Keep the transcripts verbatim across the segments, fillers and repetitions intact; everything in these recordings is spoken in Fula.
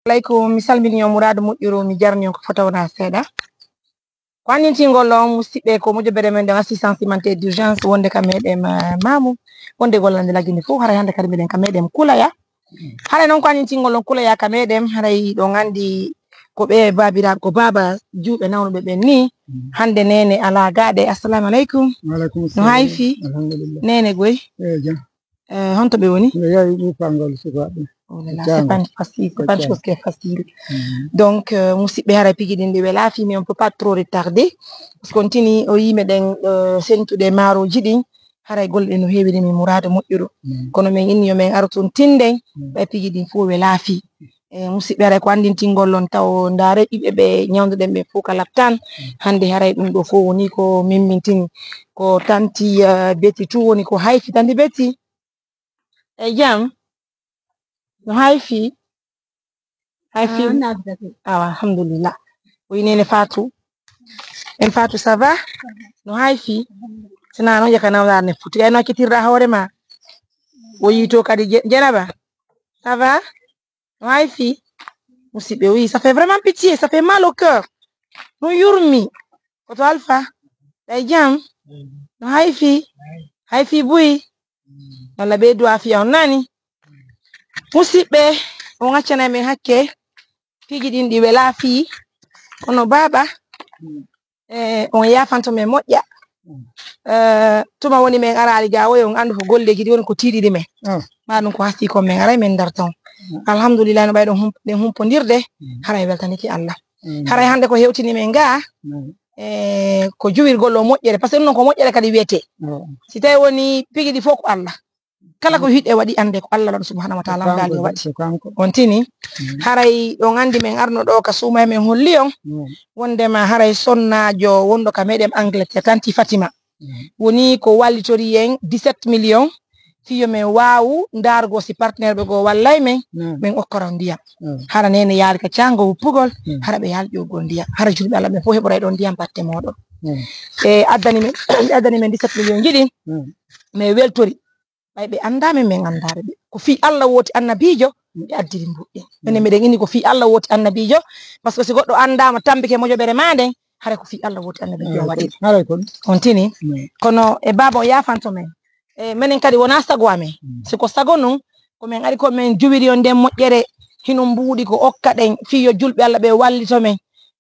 Aleykum, mi salmini on muraadu moƴƴuru, mi jarni on ko fota wona seeɗa. Ko anndintingol on, musidɓe, ko mojobere men ɗon assistance humanitaire d'urgence wonde ka meɗen, eh, Mamu, wonde gollande laggi ndi fof, haray hannde kadi meɗen ka meɗen Kulaya. Haray noon ko anndintingol on Kulaya ka meɗen, haray ɗon anndi ko ɓe baabiraaɓe, ko baaba juuɓe nawnuɓe ɓen ni, hannde neene alaa gaaɗe. Assalamu aleykum. Waaleykum No salam. Hay fii? Alhamdulillah. Neene goy? Eh, jam. Eh, honto ɓe woni? No yawi ɓuufaangal sukaaɓe. Oh là là, c'est pas facile, c'est pas une chose qui est facile. Donc, euh, musidɓe, haray piji ɗin ɗi welaa fii, mais on peut pas trop retarder. Parce que on tini o yii meɗen, euh, sentude maarooji ɗin. Haray golle ɗen no heewiri min muraadu moƴƴuru. Kono min inni yo min aru tun tinden, ɓay piji ɗin fof welaa fii. E musidɓe, haray ko anndintingol on taw ndaare ɓiɓɓe ɓe ñawnduɗen ɓe fof ka laptan. Hannde haray ɗum ɗo fof woni ko min min tini. Ko tanti, eh, Beti tu woni ko hay fii tanti Beti. E jam? No hay fii? Hay fii? Ah, na gasi. Awa, alhamdulillah. O yi neene Fatou. En Fatou, ça va? No hay fii? Sina noon jaka nawnaar ne futi. Ay no accitirɗa hoore ma. O yi to kadi je-, Jenaba. Ça va? No hay fii? Musidɓe, oui, ça fait vraiment pitié, ça fait mal au cœur. No yurmi. Ko to Alpha? Ɗay jam? No hay fii? Hay fii buy? Walla ɓe duwa fiya on nani? Musidɓe, on accanay men hakke. Piji ɗin ɗi welaa fii. Kono baaba, eh, on yaafanto men moƴƴa. Eh, tuma woni men araali ga woyo, on anndu ko golleeji ɗi woni ko tiiɗiri men. Ah. Ma ɗum ko hasii kon men aray men darta on. Alhamdulillah, no ɓay ɗon hump-, ɗen humpondirde, haray weltanike Allah. Haray hannde ko hewtini men ga, eh, ko juwirgol o moƴƴere, parce que ɗum noon ko moƴƴere kadi wiyetee. Si tawi woni piji ɗi fof ko Allah. Kala ko hiɗe waɗi, annde ko Allah waɗi subhanahu wa taala, on daali o waɗi. On tini, haray ɗon anndi men arno ɗo ka suuma men holli on, wondema haray sonnaajo wonɗo ka meɗen Angleterre, tanti Fatima. Woni ko wallitori en dix-sept millions, fii yo men waawu ndaargo si partenaire ɓe goo wallay men, men okkora on ndiyam. Hara neene yaali ka caango wuppugol, hara ɓe yaali ƴoggol ndiyam. Hara julɓe Allah ɓe fof heɓoray ɗon ndiyam batte mooɗon. E addani men, ɓe addani men dix-sept millions ji ɗin, men weltori. Ɓay ɓe anndaa men, men anndaare ɓe. Ko fii Allah wooti annabiijo, ɓe addiri mbuuɗi. Minen meɗen inni ko fii Allah wooti annabiijo, parce que si goɗɗo anndaama tambike mojobere maa nden, hara ko fii Allah wooti annabiijo o waɗiri. Haray kon. On tini? Kono e baaba o yaafanto men. E menen kadi wonaa sago amen. Si ko sago nun, ko men ari ko men juwiri on nden moƴƴere, hino mbuuɗi ko okka ɗen, fii yo julɓe Allah ɓe wallito men.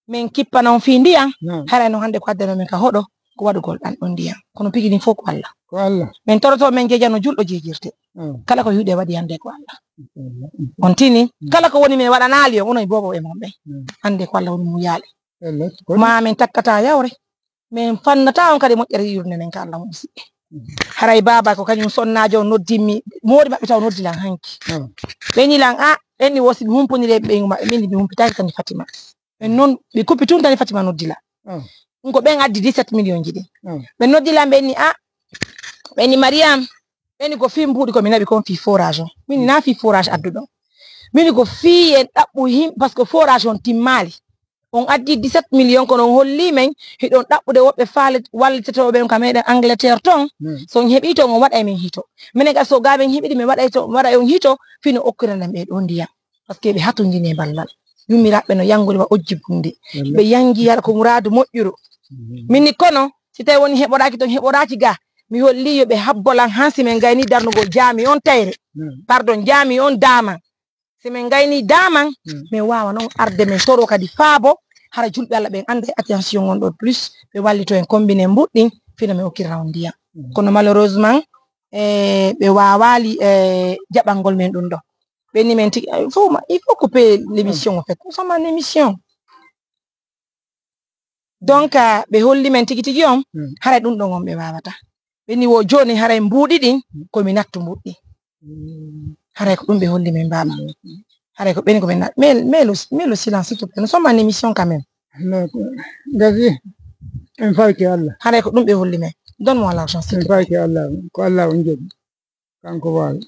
Men kippana on fii ndiyam, haray no hannde ko addano men ka hoɗo, ko waɗugol ɗan ɗon ndiyam. Kono piji ɗin fof ko Allah. Ko Allah. Men toroto men jeejano julɗo jeejirte. Kala ko hiɗe waɗi hannde ko Allah. On tini, kala ko woni men waɗanaali on, onon e boobo e mon ɓen. Hannde ko Allah woni mo yaali. Ma men takkata yawre. Men fannata on kadi moƴƴere yurne nen ka Allah mo siɓɓe. Haray baaba ko kañum sonnaajo on noddimmi, moori maɓɓe taw noddilan hanki. Ɓe ni lan, a, ɓen ni wosi mi humponire ɓe maɓɓe, min mi humpitaki kadi Fatima. Ɓen non ɓe kuppi tun tani Fatima noddila. Ɗum ko ɓen addi dix-sept millions ji ɗin. Ɓe noddila ɓen ni, a, ɓen ni Mariam, ɓen ni ko fii mbuuɗi ko mi naɓi kon fii forage on. Min na fii forage adduɗon. Min ko fii en ɗaɓɓu him, parce que forage on timmaali. On addi dix-sept millions kono on holli men hiɗon ɗaɓɓude woɓɓe faale wallitotooɓe on ka meɗen Angleterre ton. So on heɓii ton on waɗay men hito. Minen kadi so gaa men heɓidi men waɗay to, waɗay on hito fino okkiranen ɓe ɗo ndiyam. Parce que ɓe hatondini e ballal. Yummiraaɓe no yanngori wa ojji bunndi. Ɓe yanngi yara ko muraadu moƴƴuru. Min ni kono, si tawi woni heɓoraaki ton, heɓoraaki gaa, mi holli yo ɓe habbolan hansi men ngayni darnugol jaami on tayre. Pardon, jaami on daaman. Si min ngayni daaman, min waawa non arde min toro kadi faabo, hara julɓe Allah ɓen annda e attention on ɗo plus, ɓe wallito en kombinen mbuɗɗin, fino min okkirra on ndiyam. Kono malheureusement, e, ɓe waawaali, e, jaɓangol men ɗum ɗo. Ɓe ni men tigi, il faut ma, il faut couper l'émission, en fait. Nous sommes en émission. Donc, ah, ɓe holli men tigi tigi on, haray ɗum ɗon on ɓe waawata. Ɓe ni wo jooni haray mbuuɗi ɗin, ko mi nattu mbuuɗi. Haray ko ɗum ɓe holli men mbaama. Haray ko ɓen ko men na-, mais, mais le, mais le silence, s'il te plaît. Nous sommes en émission quand même. Non, ko, gasi, en fawti Allah. Haray ko ɗum ɓe holli men. Donne-moi l'argent, s'il te plaît. En fawti Allah, ko Allah on jooɗi. Kanko waawi.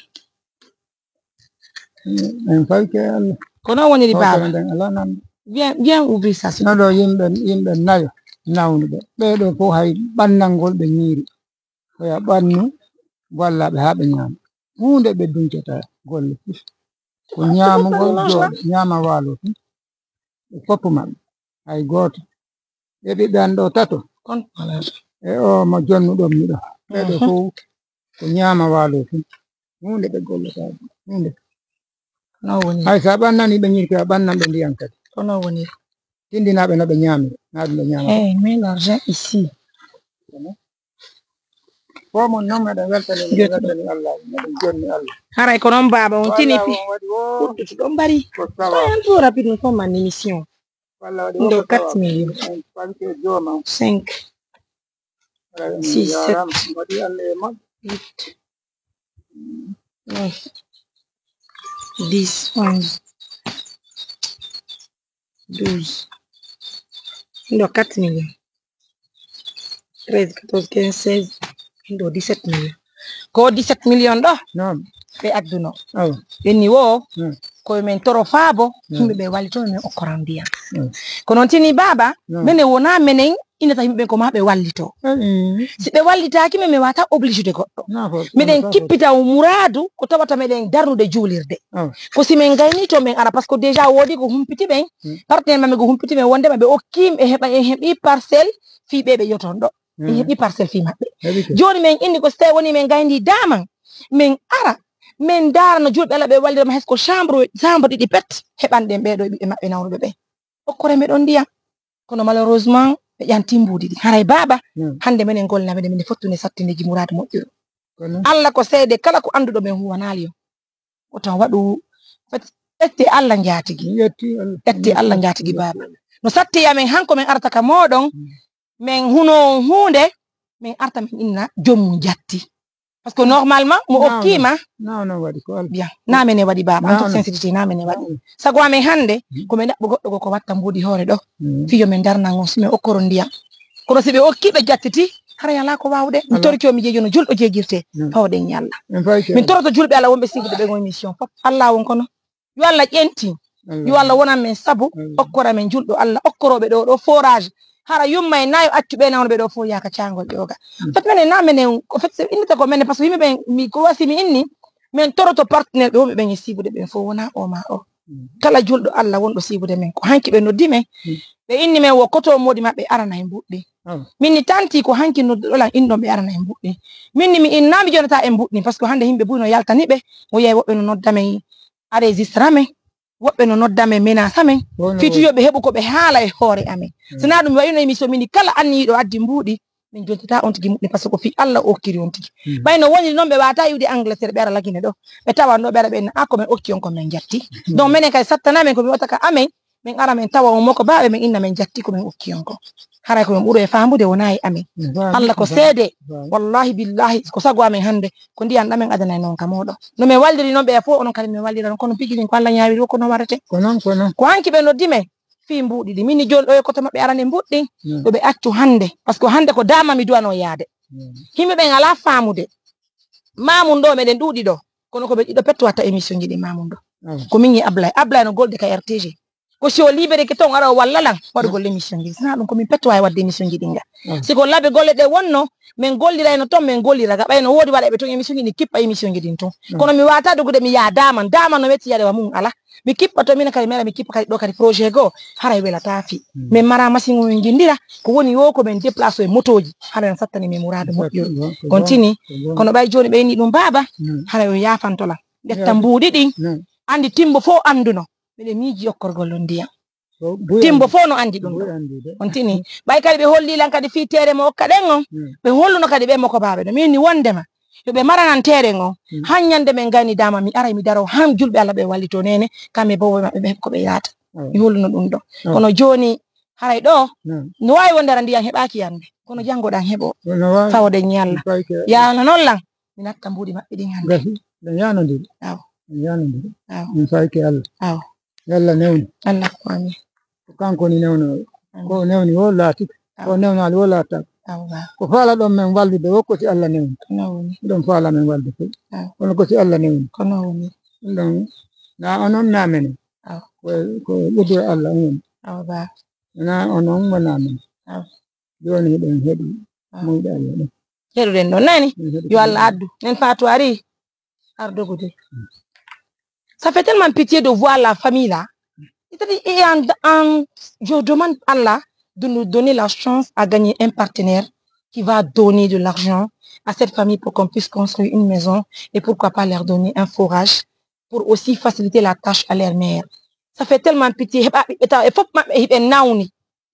En fawke Allah. Ko noon woniri baaba. Nden alaa nan. Bien, bien ouvrir ça, s'il te plaît. Ɗo yimɓe, yimɓe nayo nawnuɓe. Ɓee ɗo fof hay ɓannangol ɓe ñiiri. Ko ya ɓannu, gollaaɓe haa ɓe ñaama. Huunde ɓe duncata golle fof. Ko ñaamugol, jooɗo, ñaama waalo tun. Ɓe fof maɓɓe, hay gooto. Ɓe ɓiɓɓe an ɗo tato. On alaa. E o mo jonnuɗon mi ɗo. Ɓeɗo Mhm. fof ko ñaama waalo tun. Huunde ɓe gollata, huunde. Ko noon woni. Hay so a ɓannani ɓe ñirke, a ɓannan ɓe ndiyan kadi. Ko noon woni. Tindinaaɓe no ɓe ñaamira, na ɗum ɓe ñaamata. Hey, mais l'argent ici. Fof mon noon meɗen weltani, meɗen Jotno. weltani Allah, meɗen jonni Allah. Haray ko noon baaba on tini Walla pi. on waɗi wo Uddutu ɗon mbari. ko sawa. Soyaan trop rapide, nous sommes en émission. Walla waɗi Ndo wo ko sawa. quatre millions. En panke jooma. Cinq. Wala en Six, yaaraama. sept. Waɗi Allah e mon. Huit. Neuf. Dix, onze. Douze. Ndo quatre millions. Treize, quatorze, quinze, seize. Ndo dix-sept millions. Ko dix-sept millions ɗo. Naam. Ɓe adduno. Awa. Ɓenni wo. Hmm. Ko men toro faabo. Hmm. Yimɓe ɓe wallito men okkoran ndiyan. Hmm. Ko noon tini baaba. Hmm. Menen wona menen inata yimɓe ɓen ko ma ɓe wallito. Hmm. Si ɓe wallitaaki men, men wata obligé de goɗɗo. Naam, ko, meɗen ko, kippita o muraadu ko tawata meɗen darnude juulirde. Ah. Ko si men gayni to men ara, parce que déjà woodi ko humpiti ɓen, Hmm. partenaire maɓɓe ko humpiti ɓen wondema ɓe okki, ɓe heɓa, en heɓi parcelle fii ɓe ɓe yoton ɗo. En Hmm. heɓi parcelle fii maɓɓe. Heɓi ko. Jooni men inni ko si tawi woni men gayni daman, men ara, men ndaara no julɓe Alla ɓe wallirama hay so ko chambre, chambre ɗiɗi pet, heɓan ɗen ɓee ɗo e ɓiɓɓe maɓɓe nawruɓe ɓen. Okkore meɗon ndiyan. Kono malheureusement, ɓe ƴanti mbuuɗi ɗi. Haray baaba, Hmm. hannde menen golna meɗen, minen fottude sattindeeji muraadu moƴƴuɗo. Kono? Alla ko seede, kala ko annduɗo men huwanaali on. Ko tan waɗu, ƴetti Alla njaatigi. Ƴetti Alla. Ƴetti Alla njaatigi baaba. No satti amen han ko men arata ka mooɗon, Hmm. men huno on huunde, men arta men inna joom mum jatti. Parce que normalement, mo Non, okkiima. Non, non, waɗi ko Alla. Bien. Na menen waɗi baaba, en Non, toute non. sincérité, na menen waɗi. Non. Sago amen hannde, Hmm. ko men ɗaɓɓo goɗɗo goo ko watta mbuuɗi hoore ɗo. Hmm. Fii yo men darnan on, si men okkoro ndiyan. Kono si ɓe okki ɓe jattiti, haray alaa ko waawuɗen. Mi Alaa. torike o, mi jeejono julɗo jeejirte, Hmm. pawoɗen e Alla. En fayke Min Alla. toroto julɓe Alla wonɓe siibude ɓe on émission fof. Alla won kono. Yo Alla ƴentin. Alla. Yo Alla wonan men sabu, Alla. okkora men julɗo Alla, okkorooɓe ɗo, ɗo forage. Hara yumma e nayo accu ɓe nawno ɓe ɗo fof yaaka caangol ƴooga. Mm. Fait menen na menen, ko fait innata ko menen, parce que yimɓe ɓen, mi, ko wasi mi inni, men toroto partenaire ɓe wonɓe ɓen e siibude ɓen fof, wona o ma o. Mm. Kala julɗo Alla wonɗo siibude men, ko hanki ɓe noddi men. Mm. Ɓe inni men wo koto moodi maɓɓe arana e mbuɗɗi. Ah. Min ni tanti ko hanki nodduɗo lan inɗon ɓe arana e mbuɗɗi. Min ni mi inna mi jonata e mbuɗɗi, parce que hannde yimɓe buy no yaltani ɓe, mo yeey woɓɓe no nodda men, a registre amen. Woɓɓe no nodda men, menace amen. Wona fii tun yo ɓe heɓu ko ɓe haala e hoore amen. Mm. Si na ɗum wayno émission min kala anniyiiɗo addi mbuuɗi, min jontata on tigi mbuuɗi, parce que ko fii Alla okkiri on tigi. Mm. Ɓay no woniri noon ɓe waata iwde Angleterre, ɓe ara Lagine ɗo. Ɓe tawa ɗo, ɓe ara ɓe na, a ko men okki on ko men jatti. Mm. Donc menen kay sattana men ko mi wata ka amen, men ara men tawa on moko baaɓe men inna men jatti ko men okki on ko. Haray ko men ɓuri e faamude wona e amen. Mm. Alla ko seede. Mm. Wallahi billahi ko sago amen hannde ko ndiyan ɗamen adanay noon ka mooɗon. No men walliri noon ɓe fof onon kadi men wallira noon kono pigirin ko Alla ñaawiri o ko no warete. Ko noon, ko noon. Ko hanki ɓe noddi men fii mbuuɗi ɗi. Min ni jooni ɗo e koto maɓɓe arane mbuuɗi ɗin. Mm. Ɗo ɓe accu hannde. Parce que hannde ko daama mi duwano yaade. Mm. Yimɓe ɓen alaa faamude. Mamun ɗo meɗen ɗuuɗi ɗo. Kono ko ɓe ɗiɗo petto watta émission ji ɗi mamun ɗo. Mm. Ko min e Ablaye. Ablaye no golde ka R T G. Ko si o libéré ke ton ara o walla lan waɗugol émission ji. Sina ɗum ko min petto wawi wadde émission ji ɗin ga. Mm. Si ko labe golle ɗe wonno, men gollirayno ton, men gollira ga. Ɓay no woodi waɗa ɓe ton émission ji ɗin, kippa émission ji ɗin ton. Mm. Kono mi wata dogude mi yaa daman, daman no wetti yaade wa mum ala. Mi kippa to mina kadi mera mi kippa kadi ɗo kadi projet goo, haray welata fi. Mm. Men mara machine o min jindira, ko woni yo ko men déplace e motoji, haray no sattani men muradu moƴƴo. Exactement, ko Kon bon, tini, ko bon. Kono ɓay joni ɓe inni ɗum baaba, Mm. haray o yafanto lan. Ƴetta mbuuɗi ɗin, Mm. andi timbo fof anduno. Miɗen miiji okkorgol ɗon ndiyan. Ko buy Timbo anndi. Fof no anndi ɗum Buy ɗon. Anndi de. On tini. Ɓay kadi ɓe holli lan kadi fii teere mo okka ɗen on. Mm. Ɓe holluno kadi ɓe mo ko baaɓe ɗo. Min ni wondema. Yo ɓe maranan teere ngon. Mm. Han ñande men gayni dama mi aray mi daro han julɓe Alla ɓe wallito nene. Kamɓe bobo maɓɓe ɓe heɓ ko ɓe yaata. Mm. Mi holluno ɗum ɗo. Mm. Kono jooni haray ɗo. Mm. No wawi wonde ara ndiyan heɓaki yande. Kono jango ɗan heɓo. No wawi. Fawoɗen ñalla. Fayke. Yaana non lan. Mi natta mbuuɗi maɓɓe ɗin hannde. Gasi, ɗen yaanondiri. Aw. Ɗen yaanondiri. Aw. Min fayke Alla. Aw. Yo Alla newnu. Alla ko amin. Ko kanko woni newnoowo. Amin. Ko o newni wo laatike. Aw. Ko o newnaali wo laataaka. Aw, ba. Ko faala ɗon men wallude wo ko si Alla newni. Ko non woni. Ɗon faala men wallude fof. Aw. Kono ko si Alla newni. Ko non woni. Ɗon na onon na menen. Aw. Ko, ko ƴettoo Alla on woni. Aw, ba. Na onon wona menen. Aw. Jooni hiɗen heɗi Ah. muyɗe Alla ɗen. Heɗuɗen ɗon nani? Min heɗi Yo Alla ɗon. Addu. Nen Faatu ari. Ar dogude. Mm. Ça fait tellement pitié de voir la famille là. C'est-à-dire, et en, en- je demande Allah de nous donner la chance à gagner un partenaire qui va donner de l'argent à cette famille pour qu'on puisse construire une maison et pourquoi pas leur donner un forage pour aussi faciliter la tâche à leur mère. Ça fait tellement pitié. Heɓa ɓiɓɓe tawa e fof maɓɓe hiɓe nawni.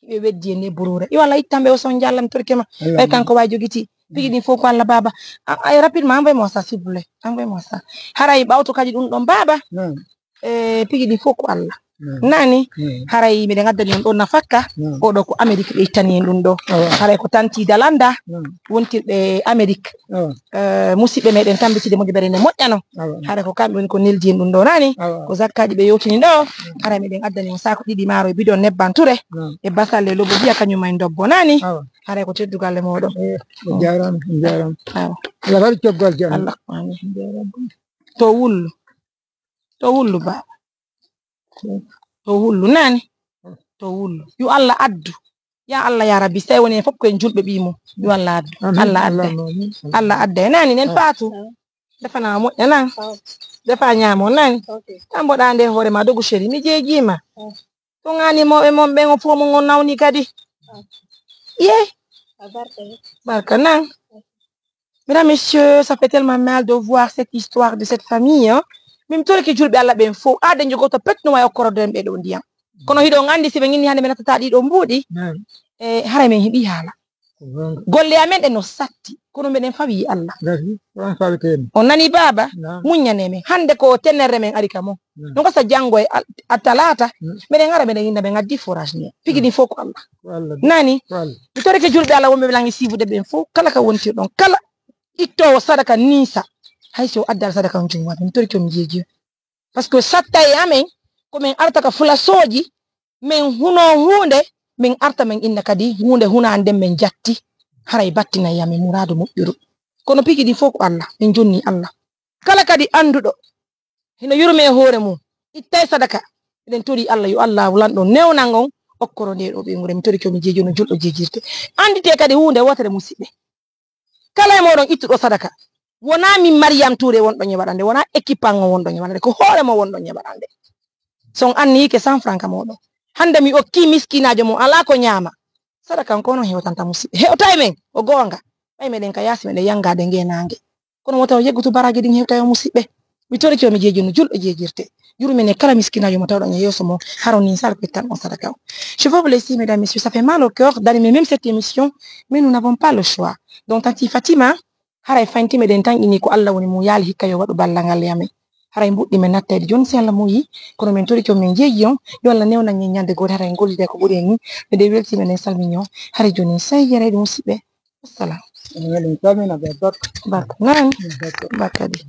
Hiɓe weddi e nde burure. Yo Allah ittan ɓe o son jalla mi torke ma. Ɓay kanko wawi jogiti. Pigi ɗin fof ko Allah baba. Ah, ah, rapidement, envoyez-moi ça, s'il vous plaît. Envoyez-moi ça. Haray ɓawto kadi ɗum ɗon baba. E pigi ɗin fof ko Allah. Nani? Haray miɗen addani on ɗon nafakka. Oɗo ko Amérique ɓe ittani en ɗum ɗo. Haray ko tanti dalanda. Wontirɓe Amérique. Eh, musidɓe meɗen tambitide moƴƴere nde moƴƴano. Haray ko kamɓe woni ko neldi en ɗum ɗo nani? Ko zakkaji ɓe yewtini ɗo. Haray miɗen addani on saako ɗiɗi maaro e bidon nebban ture. E basalle lobo biya kañum en dobbo nani? Haray ko teddugal e moɗon. Eh, on jarama, on jarama. Awa. Allah waɗi coggal jam. Allah, amin. To wullu. To wullu baba. To wullu nani? To wullu. Yo Allah addu. Ya Allah ya Rabbi, so tawi woni en fof ko en julɓe ɓiy mum. Yo Allah addu. Amin. Allah adda. Allahumma amin. Allah adda. E nani nen Fatou. Defana moƴƴa nan. Defa ñaamo nani? Tamboɗa nde hoore ma dogu chéri. Mi jeejima. To ngani mo e mon ɓen o fof mo ngon nawni kadi. Ye. Barka nan. Mesdames, messieurs, ça fait tellement mal de voir cette histoire de cette famille, hein. Min torki julɓe Allah ɓen fof. Aade jogoto pet no wawi okkoroden ɓe ɗo ndiyam. Kono hiɗon andi si ɓe ginni hande ɓe nattata ɗiɗo mbuuɗi. E haray men heɓi haala. Golle amen ɗe no satti. Kono meɗen fawi Allah. On nani baba? Muññane men. Hande ko tenere men ari ka mon. No gasa janngo e al- a talata. Meɗen ara meɗen inna ɓe gaddi forage ni. Pigi ɗin fof ko Allah. Nani? Mi torike julɓe Allah wonɓe ɓe langi siibude ɓen fof. Kala ka wontirɗon. Kala ittowo sadaka ninsa. Hay si o addal sadaka on jumwata. Mi torike on jeeji. Parce que satta e amen, ko min arta ka fulasooji, min huno huunde, min arta min inna kadi huunde hunaande nden min jatti, haray battinay amen muraadu moƴƴuru. Kono pigi ɗin fof ko Allah, min jonni Allah. Kala kadi annduɗo, hino yurme e hoore mum, ittay sadaka, eɗen tori Allah, yo Allah lanɗo newnan on, okkoro nde ɗo ɓeynguure, min tori ko min jeeji no julɗo jeejirte. Anndite kadi huunde wootere musidɓe. Kala e moɗon ittuɗo sadaka, wona min Mariam Touré wonɗon e waɗande, wona équipe an on wonɗon e waɗande, ko hoore mo wonɗon e waɗande. So on anniyike cent francs ka moɗon. Hande mi okki miskinajo mo ala ko ñaama. Sadaka on ko non hewtanta musidɓe. Hewta e men, o goonga. Ɓay meɗen ka yaasi meɗen yangade nge nange. Kono wota o yeggutu baraji ɗin hewta e o musidɓe. Mi torike o mi jeeji no julɗo jeejirte. Yurmene kala miskinajo mo tawɗon e yeeso mo, haro nin sal ko ittan on sadaka o. Je vais vous laisser, mesdames, messieurs, ça fait mal au cœur d'animer même cette émission, mais nous n'avons pas le choix. Donc, Tanti Fatima, haray fanti meɗen tan ini ko Allah woni mum yaali hikka yo waɗu ballal ngal e amen. Haray mbuɗɗi men nattayde jooni si Allah muyi, kono min torike o min jeeji on, yo Allah newnan en ñande gooto haray gollide ko ɓuri en ni. Meɗen welti meɗen salmini on, haray jooni sen yerayde musidɓe. Wassalam. Eɗen calmina ɓe barka. Barka. Nan. Barka. Barka di.